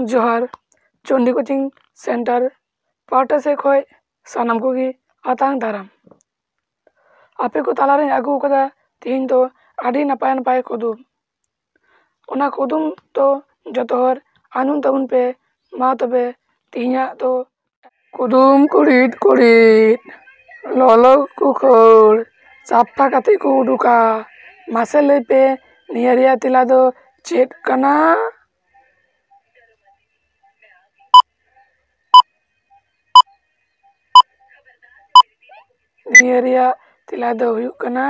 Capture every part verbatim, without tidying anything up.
ᱡᱚᱦᱟᱨ, Chandi coaching centre ᱯᱟᱦᱴᱟ ᱥᱮᱫ ᱠᱷᱚᱱ ᱥᱟᱱᱟᱢ ᱠᱚᱜᱮ ᱟᱛᱟᱝ ᱫᱟᱨᱟᱢ᱾ ᱟᱯᱮ ᱠᱚ ᱛᱟᱞᱟᱨᱮᱧ ᱟᱹᱜᱩ ᱟᱠᱟᱫᱟ ᱛᱮᱦᱮᱧ ᱫᱚ ᱟᱹᱰᱤ ᱱᱟᱯᱟᱭ ᱱᱟᱯᱟᱭ ᱠᱩᱫᱩᱢ᱾ ᱚᱱᱟ ᱠᱩᱫᱩᱢ ᱫᱚ ᱡᱚᱛᱚ ᱦᱚᱲ ᱟᱸᱡᱚᱢ ᱛᱟᱵᱚᱱ ᱯᱮ᱾ ᱢᱟ ᱛᱚᱵᱮ ᱛᱮᱦᱮᱧᱟᱜ ᱫᱚ ᱠᱩᱫᱩᱢ ᱠᱩᱲᱤᱫ ᱠᱩᱲᱤᱫ, ᱞᱚᱞᱚ ᱠᱚ ᱠᱷᱟᱹᱲ, ᱥᱟᱯᱷᱟ ᱠᱟᱛᱮ ᱠᱚ ᱩᱰᱩᱠᱟ᱾ ᱢᱟᱥᱮ ᱞᱟᱹᱭ ᱯᱮ, ᱱᱤᱭᱟᱹ ᱨᱮᱭᱟᱜ ᱛᱮᱞᱟ ᱫᱚ ᱪᱮᱫ ᱠᱟᱱᱟ? ᱱᱤᱭᱟᱹ ᱨᱮᱭᱟᱜ ᱛᱮᱞᱟ ᱫᱚ ᱦᱩᱭᱩᱜ ᱠᱟᱱᱟ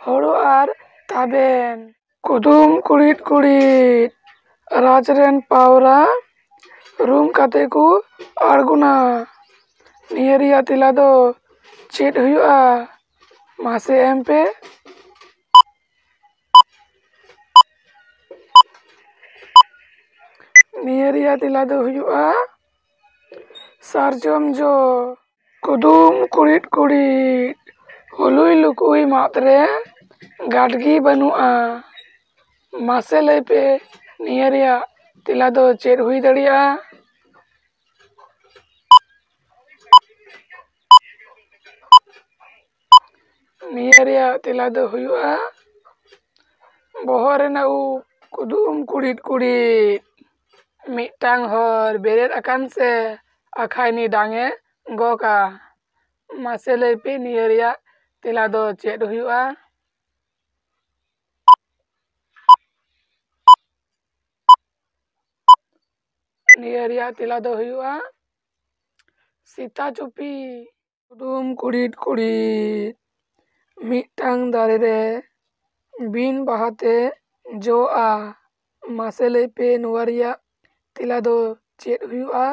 ᱦᱳᱲᱳ ᱟᱨ ᱛᱟᱵᱮᱱ᱾ ᱠᱩᱫᱩᱢ ᱠᱩᱲᱤᱫ ᱠᱩᱲᱤᱫ, ᱨᱟᱡᱽ ᱨᱮᱱ ᱯᱟᱣᱨᱟ ᱨᱩᱢ ᱠᱟᱛᱮ ᱠᱚ ᱟᱬᱜᱚᱱᱟ᱾ ᱱᱤᱭᱟᱹ ᱨᱮᱭᱟᱜ ᱛᱮᱞᱟ ᱫᱚ ᱪᱮᱫ ᱦᱩᱭᱩᱜᱼᱟ? ᱢᱟᱥᱮ ᱮᱢ ᱯᱮ᱾ ᱱᱤᱭᱟᱹ ᱨᱮᱭᱟᱜ ᱛᱮᱞᱟ ᱫᱚ ᱦᱩᱭᱩᱜᱼᱟ ᱥᱟᱨᱡᱚᱢ ᱡᱚ᱾ ᱠᱩᱫᱩᱢ ᱠᱩᱲᱤᱫ ᱠᱩᱲᱤᱫ, ᱦᱩᱞᱩᱭ ᱞᱩᱠᱩᱭ ᱢᱟᱫ ᱨᱮ ᱜᱟᱰᱜᱤ ᱵᱟᱹᱱᱩᱜᱼᱟ᱾ ᱢᱟᱥᱮ ᱞᱟᱹᱭ ᱯᱮ, ᱱᱤᱭᱟᱹ ᱨᱮᱭᱟᱜ ᱛᱮᱞᱟ ᱫᱚ ᱪᱮᱫ ᱦᱩᱭ ᱫᱟᱲᱮᱭᱟᱜᱼᱟ? ᱱᱤᱭᱟᱹ ᱨᱮᱭᱟᱜ ᱛᱮᱞᱟ ᱫᱚ ᱦᱩᱭᱩᱜᱼᱟ ᱵᱚᱦᱚᱜ ᱨᱮᱱᱟᱜ ᱩᱵ᱾ ᱠᱩᱫᱩᱢ ᱠᱩᱲᱤᱫ ᱠᱩᱲᱤᱫ, ᱢᱤᱫᱴᱟᱝ ᱦᱚᱲ ᱵᱮᱨᱮᱫ ᱟᱠᱟᱱ ᱥᱮ ᱟᱠᱷᱟᱭ ᱱᱤ ᱰᱟᱝ ᱮ ᱜᱚᱜᱟ᱾ ᱢᱟᱥᱮ ᱞᱟᱹᱭ ᱯᱮ, ᱱᱤᱭᱟᱹ ᱨᱮᱭᱟᱜ ᱛᱮᱞᱟ ᱫᱚ ᱪᱮᱫ ᱦᱩᱭᱩᱜᱼᱟ? ᱱᱤᱭᱟᱹ ᱨᱮᱭᱟᱜ ᱛᱮᱞᱟ ᱫᱚ ᱦᱩᱭᱩᱜᱼᱟ ᱥᱮᱛᱟ ᱪᱩᱯᱤ᱾ ᱠᱩᱫᱩᱢ ᱠᱩᱲᱤᱫ ᱠᱩᱲᱤᱫ, ᱢᱤᱫᱴᱟᱝ ᱫᱟᱨᱮ ᱨᱮ ᱵᱤᱱ ᱵᱟᱦᱟ ᱛᱮ ᱡᱚᱜᱼᱟ᱾ ᱢᱟᱥᱮ ᱞᱟᱹᱭ ᱯᱮ, ᱱᱚᱣᱟ ᱨᱮᱭᱟᱜ ᱛᱮᱞᱟ ᱫᱚ ᱪᱮᱫ ᱦᱩᱭᱩᱜᱼᱟ?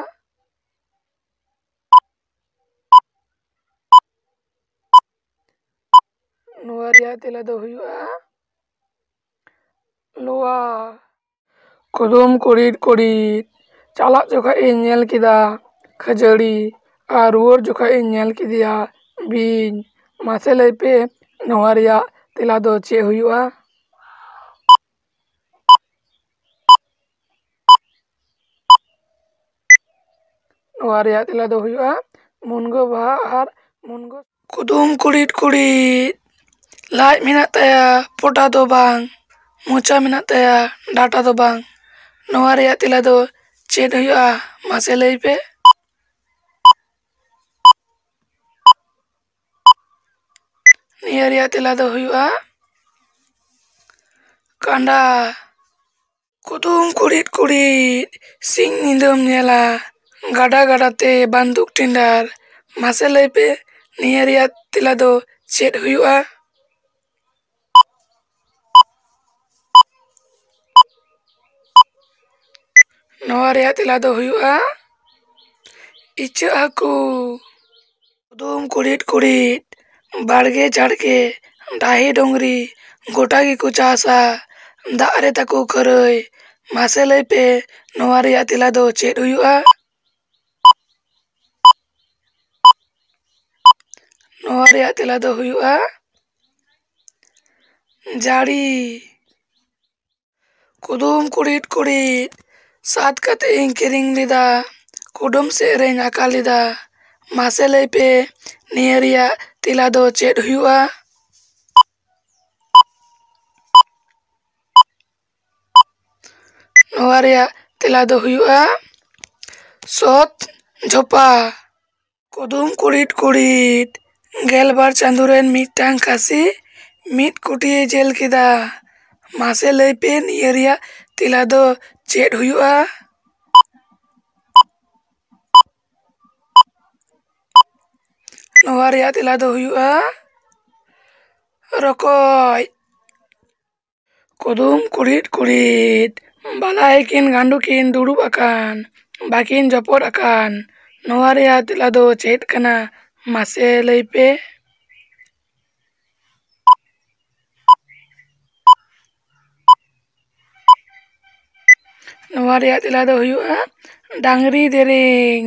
ᱱᱚᱣᱟ ᱨᱮᱭᱟᱜ ᱛᱮᱞᱟ ᱫᱚ ᱦᱩᱭᱩᱜᱼᱟ ᱞᱚᱣᱟ᱾ ᱠᱩᱫᱩᱢ ᱠᱩᱲᱤᱫ ᱠᱩᱲᱤᱫ, ᱪᱟᱞᱟᱜ ᱡᱚᱠᱷᱚᱡ ᱤᱧ ᱧᱮᱞ ᱠᱮᱫᱟ ᱠᱷᱟᱹᱡᱟᱹᱲᱤ, ᱟᱨ ᱨᱩᱣᱟᱹᱲ ᱡᱚᱠᱷᱚᱡ ᱤᱧ ᱧᱮᱞ ᱠᱮᱫᱮᱭᱟ ᱵᱤᱧ᱾ ᱢᱟᱥᱮ ᱞᱟᱹᱭ ᱯᱮ, ᱱᱚᱣᱟ ᱨᱮᱭᱟᱜ ᱛᱮᱞᱟ ᱫᱚ ᱪᱮᱫ ᱦᱩᱭᱩᱜᱼᱟ? ᱱᱚᱣᱟ ᱨᱮᱭᱟᱜ ᱛᱮᱞᱟ ᱫᱚ ᱦᱩᱭᱩᱜᱼᱟ ᱢᱩᱱᱜᱟᱹ ᱵᱟᱦᱟ ᱟᱨ ᱢᱩᱱᱜᱟᱹ᱾ ᱠᱩᱫᱩᱢ ᱠᱩᱲᱤᱫ ᱠᱩᱲᱤᱫ, ᱞᱟᱡ ᱢᱮᱱᱟᱜ ᱛᱟᱭᱟ ᱯᱚᱴᱟ ᱫᱚ ᱵᱟᱝ, ᱢᱚᱪᱟ ᱢᱮᱱᱟᱜ ᱛᱟᱭᱟ ᱰᱟᱴᱟ ᱫᱚ ᱵᱟᱝ, ᱱᱚᱣᱟ ᱨᱮᱭᱟᱜ ᱛᱮᱞᱟ ᱫᱚ ᱪᱮᱫ ᱦᱩᱭᱩᱜᱼᱟ? ᱢᱟᱥᱮ ᱞᱟᱹᱭ ᱯᱮ᱾ ᱱᱤᱭᱟᱹ ᱨᱮᱭᱟᱜ ᱛᱮᱞᱟ ᱫᱚ ᱦᱩᱭᱩᱜᱼᱟ ᱠᱟᱸᱰᱟ᱾ ᱠᱩᱫᱩᱢ ᱠᱩᱲᱤᱫ ᱠᱩᱲᱤᱫ, ᱥᱤᱧ ᱧᱤᱫᱟᱹᱢ ᱧᱮᱞᱟ, ᱜᱟᱰᱟ ᱜᱟᱰᱟᱛᱮ ᱵᱟᱱᱫᱩᱠ ᱴᱮᱸᱰᱟᱨ᱾ ᱢᱟᱥᱮ ᱞᱟᱹᱭ ᱯᱮ, ᱱᱤᱭᱟᱹ ᱨᱮᱭᱟᱜ ᱛᱮᱞᱟ ᱫᱚ ᱪᱮᱫ ᱦᱩᱭᱩᱜᱼᱟ? ᱱᱚᱣᱟ ᱨᱮᱭᱟᱜ ᱛᱮᱞᱟ ᱫᱚ ᱦᱩᱭᱩᱜᱼᱟ ᱤᱪᱟᱹᱜ ᱦᱟᱹᱠᱩ᱾ ᱠᱩᱫᱩᱢ ᱠᱩᱲᱤᱫ ᱠᱩᱲᱤᱫ, ᱵᱟᱲᱜᱮ ᱡᱷᱟᱲᱜᱮ ᱰᱟᱹᱦᱤ ᱰᱩᱝᱨᱤ ᱜᱚᱴᱟ ᱜᱮᱠᱚ ᱪᱟᱥᱟ, ᱫᱟᱜ ᱨᱮ ᱛᱟᱠᱚ ᱠᱷᱟᱹᱨᱟᱹᱭ᱾ ᱢᱟᱥᱮ ᱞᱟᱹᱭ ᱯᱮ, ᱱᱚᱣᱟ ᱨᱮᱭᱟᱜ ᱛᱮᱞᱟ ᱫᱚ ᱪᱮᱫ ᱦᱩᱭᱩᱜᱼᱟ? ᱱᱚᱣᱟ ᱨᱮᱭᱟᱜ ᱛᱮᱞᱟ ᱫᱚ ᱦᱩᱭᱩᱜᱼᱟ ᱡᱟᱹᱲᱤ᱾ ᱠᱩᱫᱩᱢ ᱠᱩᱲᱤᱫ ᱠᱩᱲᱤᱫ, ᱥᱟᱛ ᱠᱟᱛᱮ ᱤᱧ ᱠᱤᱨᱤᱧ ᱞᱮᱫᱟ, ᱠᱩᱰᱟᱹᱢ ᱥᱮᱫ ᱨᱮᱧ ᱟᱠᱟ ᱞᱮᱫᱟ᱾ ᱢᱟᱥᱮ ᱞᱟᱹᱭ ᱯᱮ, ᱱᱤᱭᱟᱹ ᱨᱮᱭᱟᱜ ᱛᱮᱞᱟ ᱫᱚ ᱪᱮᱫ ᱦᱩᱭᱩᱜᱼᱟ? ᱱᱚᱣᱟ ᱨᱮᱭᱟᱜ ᱛᱮᱞᱟ ᱫᱚ ᱦᱩᱭᱩᱜᱼᱟ ᱥᱚᱛ ᱡᱷᱚᱯᱟ᱾ ᱠᱩᱫᱩᱢ ᱠᱩᱲᱤᱫ ᱠᱩᱲᱤᱫ, ᱜᱮᱞᱵᱟᱨ ᱪᱟᱸᱫᱳ ᱨᱮᱱ ᱢᱤᱫᱴᱟᱝ ᱠᱷᱟᱹᱥᱤ ᱢᱤᱫ ᱠᱩᱴᱤᱭᱮ ᱡᱮᱞ ᱠᱮᱫᱟ᱾ ᱢᱟᱥᱮ ᱞᱟᱹᱭ ᱯᱮ, ᱱᱤᱭᱟᱹ ᱨᱮᱭᱟᱜ ᱛᱮᱞᱟ ᱫᱚ ᱪᱮᱫ ᱦᱩᱭᱩᱜᱼᱟ? ᱱᱚᱣᱟ ᱨᱮᱭᱟᱜ ᱛᱮᱞᱟ ᱫᱚ ᱦᱩᱭᱩᱜᱼᱟ ᱨᱚᱠᱚᱡ᱾ ᱠᱩᱫᱩᱢ ᱠᱩᱲᱤᱫ ᱠᱩᱲᱤᱫ, ᱵᱟᱞᱟᱭ ᱠᱤᱱ ᱜᱟᱸᱰᱚ ᱠᱤᱱ ᱫᱩᱲᱩᱵ ᱟᱠᱟᱱ, ᱵᱟᱹᱠᱤᱱ ᱡᱚᱯᱚᱫ ᱟᱠᱟᱱ᱾ ᱱᱚᱣᱟ ᱨᱮᱭᱟᱜ ᱛᱮᱞᱟ ᱫᱚ ᱪᱮᱫ ᱠᱟᱱᱟ? ᱢᱟᱥᱮ ᱞᱟᱹᱭ ᱯᱮ᱾ ᱱᱚᱣᱟ ᱨᱮᱭᱟᱜ ᱛᱮᱞᱟ ᱫᱚ ᱦᱩᱭᱩᱜᱼᱟ ᱰᱟᱝᱨᱤ ᱫᱮᱨᱮᱧ᱾